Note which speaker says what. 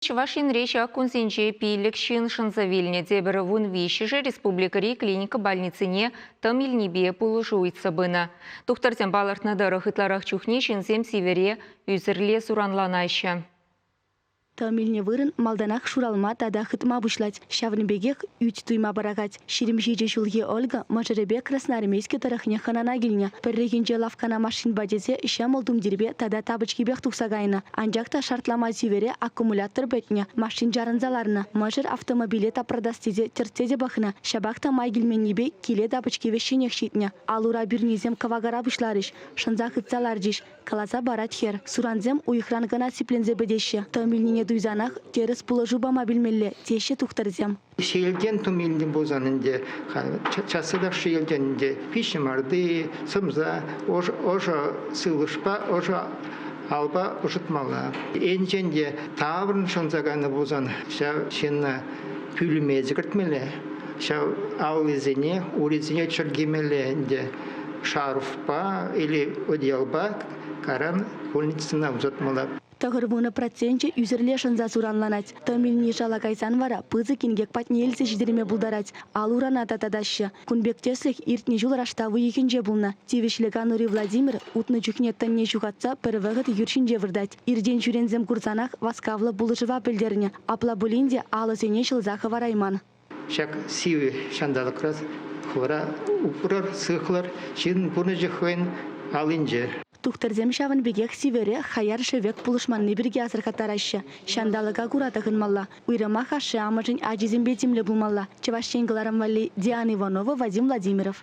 Speaker 1: Чӑваш Енре ҫак кунсенче 5 ҫын шӑнса вилнӗ, тепӗр 13-шӗ республикӑри клиника больницине тӑм илнипе пулӑшу ыйтса пынӑ. Тухтӑрсем палӑртнӑ тӑрӑх, ытларах чухне ҫынсем сивӗре ӳсӗрле суранланаҫҫӗ.
Speaker 2: Тӑм илнӗ вырӑн малтанах шуралма тата хытма пуҫлать. Ҫавӑн пекех ӳт туйма пӑрахать. 27 ҫулхи Ольга мӑшӑрӗпе Красноармейски тӑрӑхне хӑнана килнӗ. Пӗррехинче лавккана машинпа тесе ҫӑмӑл тумтирпе тата тапочкипех тухса кайнӑ. Анчах та шартлама сивӗре аккумулятор пӗтнӗ, машин чарӑнса ларнӑ. Мӑшӑр автомобиле тапратас тесе тӗртсе те пӑхнӑ, ҫапах та май килменнипе киле тапочки вӗҫҫӗнех ҫитнӗ. Ал-ура пӳрнисем кӑвакара пуҫларӗҫ, шӑнса хытса ларчӗҫ, каласа парать хӗр. Сурансем уйӑхран кӑна сипленсе пӗтеҫҫӗ. Тӑм илнине туйсанах тӗрӗс пулӑшу пама пӗлмелле, теҫҫӗ тухтӑрсем.
Speaker 3: Ҫиелтен тум илнӗ пулсан ӗнтӗ, часрах ҫиелтен ӗнтӗ пиҫ-ҫӑмарти, сӑмса, ӑшӑ сывлӑшпа, ӑшӑ алпа ӑшӑтмалла. Енчен те таврӑн шӑнса кайнӑ пулсан ҫав ҫынна пӳлӗме кӗртмелле, ҫав аллисене, урисене чӗркемелле ӗнтӗ шарфпа или одеялпа каран больницӑна ӑсатмалла.
Speaker 2: 90 проценчӗ ӳсӗрле шӑнса суранланать. Тӑм илни шала кайсан вара пысӑк инкек патне илсе ҫитерме пултарать. Ал-урана та татаҫҫӗ. Кун пек тӗслӗх иртнӗ ҫул раштав уйӑхӗнче пулнӑ. Тивӗҫлӗ канури Владимир утнӑ чухне тӑнне ҫухатса пӗр вӑхӑт юр ҫинче выртать. Иртен-ҫӳренсем курсанах васкавлӑ пулӑшӑва пӗлтернӗ. Апла пулин те алӑсене ҫӑлса хӑварайман.
Speaker 3: Ҫак сивӗ ҫанталӑкра хӑвӑра упрӑр, сыхлӑр, ҫын пурнӑҫӗ хӑйӗн аллинче.
Speaker 2: Тухтӑрсем ҫавӑн пекех сивӗре хаяр шӗвек пулӑшманни пирки асӑрхаттараҫҫӗ. Ҫанталӑка кура тӑхӑнмалла. Уйрӑмах ашшӗ-амӑшӗн ачисемпе тимлӗ пулмалла. Чӑваш Ен кӑларӑм валли Диана Иванова, Вадим Владимиров.